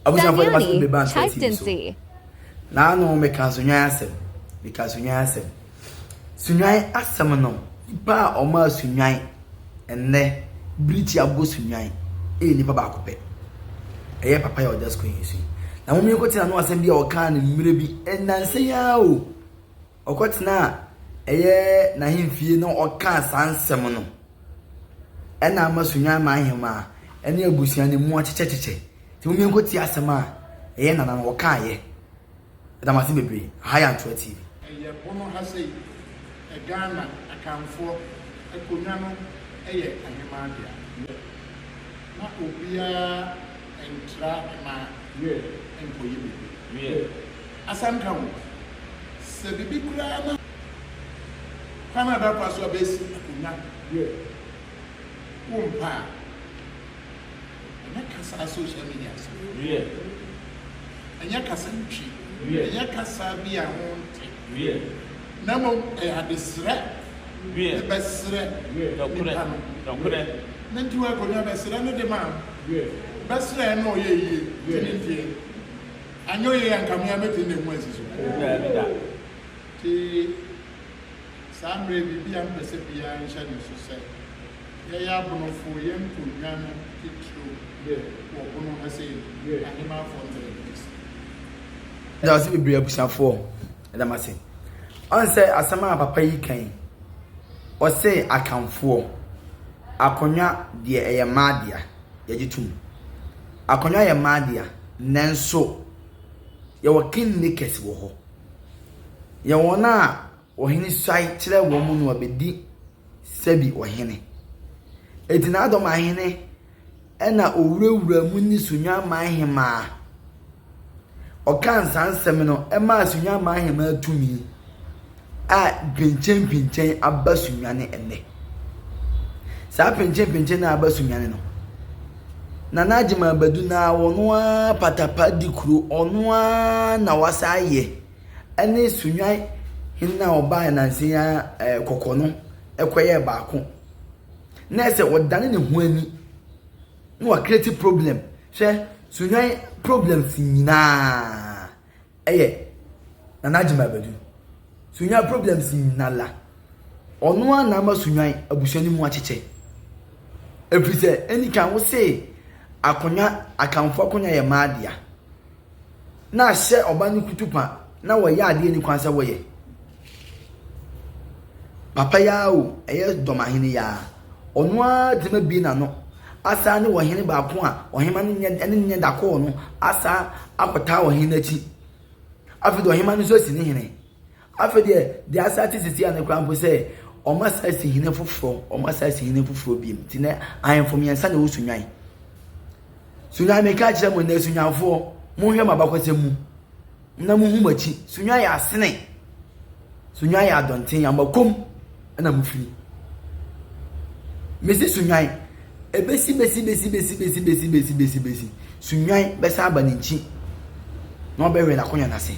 Abusuafoɔ de masɛm Danyani beba Nsoa typed TV in so. C. Naano meka Sunyani asɛm. Meka Sunyani asɛm. Sunyani asɛm no, nipa a ɔmaa Sunyani ɛnnɛ birikyi abɔ Sunyani ɛyɛ nipa baako pɛ. Ɛyɛ papa yi a ɔda screen yi so yi. Na mom yɛnkɔtie n'ano asɛm bi a ɔkaa no mmerɛ bi, nnansa yi ara o. Ɔkɔtenaa ɛyɛ n'ahemfie na ɔkaa saa nsɛm no. Ɛna ama Sunyani Manhemaa ɛne abusua no mu akyekyɛkyekyɛ. Nti mom yɛnkɔtie asɛm a ɛyɛ nana no ɔkaeɛ. Yɛda mo ase bebree. Aha yɛ Antoa TV. Ɛyɛ bono ha sei Ghana Akanfoɔ akonwa no yɛ ahemaa dea na obiara ntra mma nkɔyɛ biribi. Asanka o, sɛ biribi koraa na kwan a bɛfa so a bɛsi akonwa wo mpa a, Ɛnyɛ kasa social media so. Ɛnyɛ kasa ntwi. Ɛnyɛ kasa bi a ho nte. Na mmom ɛyɛ adesrɛ. Bɛsrɛ nipa no. Ne nti wɔ akonnwa bɛsrɛ no de ma bɛsrɛ no ɔyɛ yie ti ne nteɛ. Anyɛ ɔyɛ yɛ nka mea mɛtumi na emu asi so. Ti saa mmerɛ biribi a mpɛ sɛ biara nhyɛ ne so sɛ Yɛyɛ Abonofo, yɛn nkonnwa no titiriw wɔ Bono ha sei no, Ahemaafoɔ no bɛyɛ kɛse. Meda ase bebree abusuafoɔ, meda mo ase. Ɔn sɛ asɛm a papa yi ka yi, ɔse Akanfoɔ, akonnwa deɛ ɛyɛ mmaa dea, yɛgye tom. Akonnwa yɛ mmaa dea, nanso yɛwɔ king makers wɔ hɔ. Yɛwɔ wɔn a ɔhene suae kyerɛ wɔn no wɔbɛdi sɛbi ɔhene. Enti n'adɔm ahene na owurawura mu ne Sunyama hemaa. Ɔkaa saa nsɛm no maa Sunyama hemaa tumi a pinkyenpinkyen aba Sunyani ɛnnɛ. Saa pinkyenpinkyen no a aba Sunyani no, Nana Agyeman Badu na ɔno ara patapa di kuro, ɔno ara na wasa ayɛ. ne Sunyani hene no a ɔbaeɛ nnansa yi ara ɛɛ kɔkɔ no kɔyɛɛ baako. Na ɛsɛ ɔdane ne ho ani na wa create problem. Hwɛ Sunyani problems nyinaa ɛyɛ Nana Agyemang Badu. Sunyani problems nyinaa ɔno ara na ama Sunyani abusua no mu akyekyɛ. Ɛfiri sɛ ɛni kan wo se akonnwa Akanfoɔ akonnwa yɛ mmaa dea. na ahyɛ ɔba no kutupa na wɔyɛ adeɛ ni kwan sɛ wɔyɛ. Papa yi ara o, ɛyɛ dɔmahene yi ara. Ɔno ara tumi abue n'ano asan ne ɔhene baako a ɔhema no nyɛ ɛne no nyɛ dakɔɔ no asan akɔtaa ɔhene no akyi. Afei deɛ ɔhema no nso asi ne hene. Afei deɛ deɛ asa ate sisi ano koraa mpo sɛ wɔn asa asi hene foforɔ, wɔn asa asi hene foforɔ biem. Nti nɛ ahemfo mmiɛnsa na ɛwɔ Sunyani. Sunyani meka kyerɛ mo nnɛ Sunyanfoɔ, monhwɛ mo abakɔsɛm mu na monhu mo akyi. Sunyani yɛ asene, Sunyani yɛ adɔnten, amakom ɛna mo firi. Mesi Sunyani, ebesi besi besi besi besi besi besi besi besi. Sunyani bɛsan aba ne nkyi na ɔbɛhwɛ n'akonnwa n'ase.